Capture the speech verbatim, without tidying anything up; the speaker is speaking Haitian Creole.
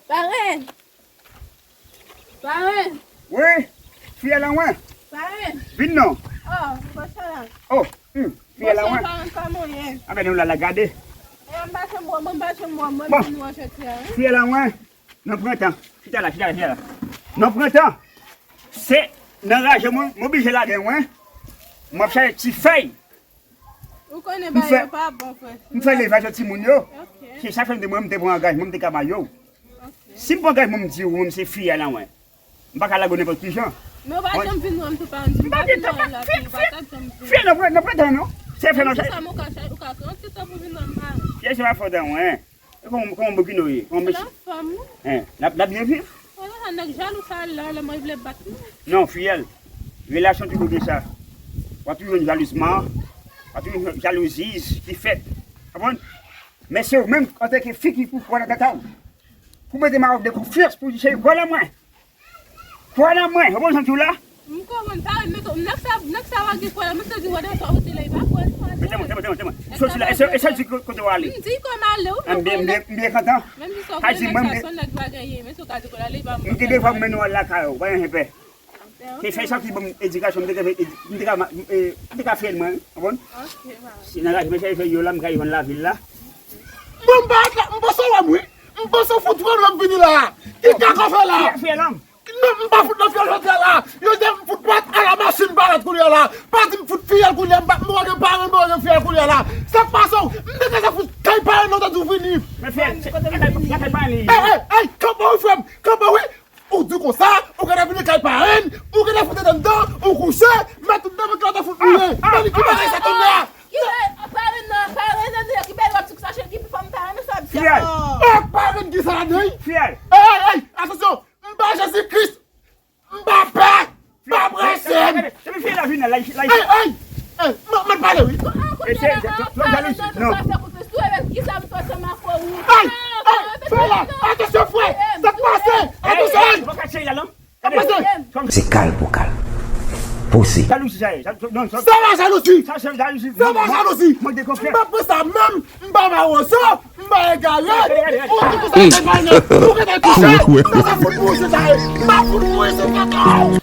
Parenn! Parenn! Wi, fiyèl an mwen. Parenn! Vin non. Oh, m pa sa la. Oh, hmm, fiyèl an mwen. Parenn pa mwen. A gade nou la, la gade. E m pa janm wè, mwen m pa janm wè, mwen vin wè jodi a, wi. Fiyèl an mwen. Nan prentan. Chita la, chita la, chita la. Nan prentan. Se nan raje mwen, m oblije lage mwen. M ap chache ti fèy. Ou konnen bagay yo pa bon, frè. M fè levaj yo timoun yo. Ok. Se sa fè m te mwen, m te pran angajman, m te ka ba yo. Ok. Si m pran angajman, m di ou, mwen, se fiyèl an mwen. M pa ka lage w nenpòt ki jan. Men ou pa janm vin wè m tou, pa di m pa vin wè w la tou, ou pa t ap janm vin. Fiyèl, nan prentan, non? Se fè nan sa. Sa m ou ka sa, ou ka pran ti tan pou vin wè m pa. Fiyèl, se pa fòt an mwen. E kòman, kòman bokino ye? Kòman mesye? Lanfòm, wi. Hein, l ap, l ap byen viv? Wè, sa nèg jalou sa la, lè mwen vle bat nou. Non, fiyèl. Relasyon toujou gen sa. W ap toujou jwenn jalouzman, w ap toujou jwenn jalouzi ki fèt. Konprann? Men se ou menm, antanke fi ki pou kwè nan tata w. Pou mete maròk de konfyans, pou di, cheri, kwè nan mwen. Kwè nan mwen, ou konn jan m di w la? M konprann, parenn, men nèg sa, nèg sa va gen kwè la, men se di wè de sa ou te la, li pa kwè. Men tèmwen, tèmwen, tèmwen, tèmwen. Soti la, e sa, e sa di kote w ale? M di kò m ale, wi, men m byen, m byen, m byen kontan. Menm si sa ou konnen nèg sa, se yon nèg pa genyen, men si w ka di kò l ale, li pa mwen. M te devan m mennen w al lakay ou, pa gen pè. Se fè sa ki ban m edikasyon, m te ka fè, m te ka, m te ka fè l mwen, konprann? Ok, parenn. Si nan raje, men se fè yo la, m ka vann lavil la. Bon, m pa, m panse w wè m, wi. M panse w fout pran lòt vini la. Ki kaka w fè la? Fiyèl an m. Non, m pa fout nan fiyèl jodi a la. Yo di m fout pòt a la machin parèt kounye a la. Pa di m fout fiyèl kounye a, m pa, m wè gen parenn, m wè gen fiyèl kounye a la. Sa k pase w? M te gentan fout kay parenn nan, w te di w vini. Men fiyèl, se, se kay parenn li ye. Ey, ey, ey, kanpe wi, frè m, kanpe wi. Ou di konsa, ou gentan vini kay parenn, ou gentan fout tèt anndan, ou kouche, mèt tout nan vant la, w te fout boule. Men ki bagay sa tonbe a? Ki parenn nan, parenn nan, ki bagay w ap di konsa, cheri, ki fanm parenn nan, sa ap di ankò? Ey, parenn ki sa ladan l? Ey, ey, ey, atansyon! M pa Jezi Kris! M pa pè! M pa prese m! Epi fiyèl la vin la, la, la. Ey, ey! Ey, mwen, mwen pale wi. E se, se, se jalouzi. Non. Ey, ey, fè la! Atansyon, frè! Sa k pase? Atansyon! Ey, ey, ey! Sa k pase? Se kal pou kal. Poze. Jalouzi sa ye. Sa, non, sa, sa pa jalouzi. Sa se jalouzi. Sa pa jalouzi. Mank de konfyans. M pa pran sa menm. M pa mawozo. M pa egare. Ou di konsa, se pa nan. Ou gentan kouche. Sa, sa fout mouri se sa ye. M pa fout mouri se sa ye.